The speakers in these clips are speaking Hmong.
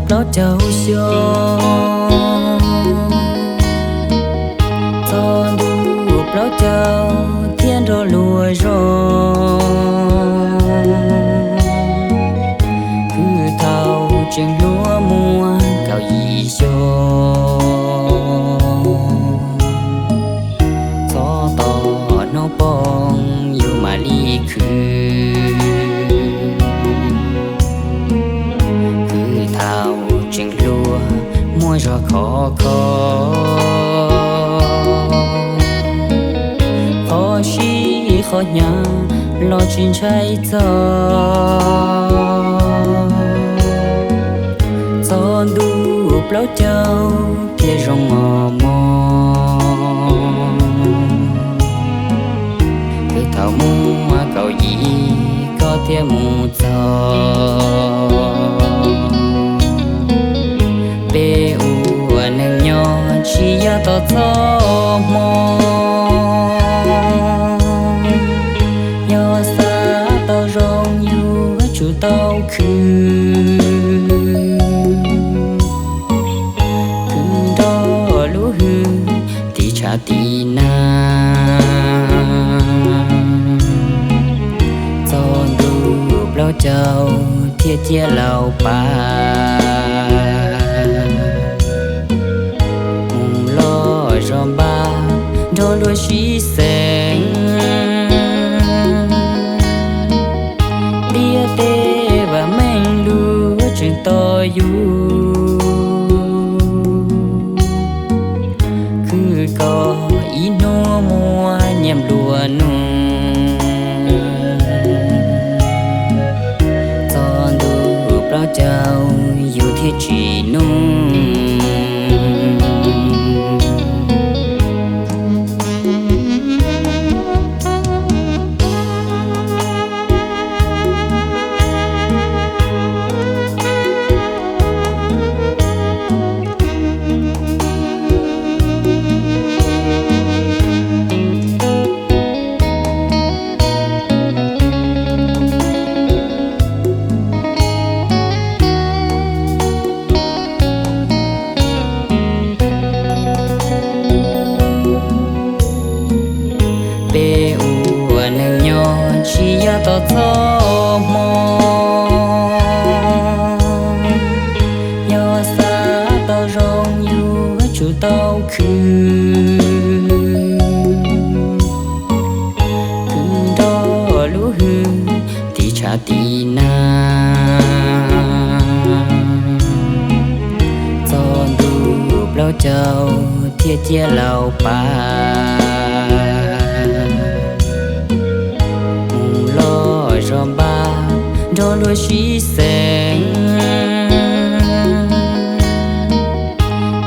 plaub caug xyoo, txog ntuj plaub caug thiaj nrog luag zog. Kwv thaum tseem hluas muaj kaum yim xyoo, txhob tos hnub poob yus mam li khwv. Kwv thaum tseem hluas muaj zog khov kho, qhov sib qhov hnyav los tsis ntshai txog. Txog ntuj plaub caug thiaj zoo mos mos. Kwv thaum muaj kaum yim koj thiaj mus txog. Peb ua neej nyob tsis yog tos txoj hmoo, yog xav tau zoo yuav tsum tau khwv. Khwv nrog lub hwj tiv tshav tiv nag, txog ntuj plaub caug thiaj ciaj laus pam. Mus loj zog npab nrog luag sib xeem, ntiaj teb vam meej luag tseem tos yus. Khwv kom ib hnub muaj nyiaj nplua nuj, txog ntuj plaub caug yus thiaj tsim nuj. Peb ua neej nyob tsis yog tos txoj hmoo, yog xav tau zoo yuav tsum tau khwv. Khwv nrog lub hwj tiv tshav tiv nag, txog ntuj plaub caug thiaj ciaj laus pam. Mus loj zog npab nrog luag sib xeem,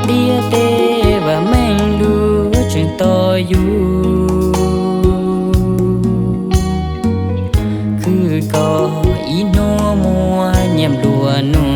ntiaj teb vam meej luag tseem tos yus. Khwv kom ib hnub muaj nyiaj nplua nuj,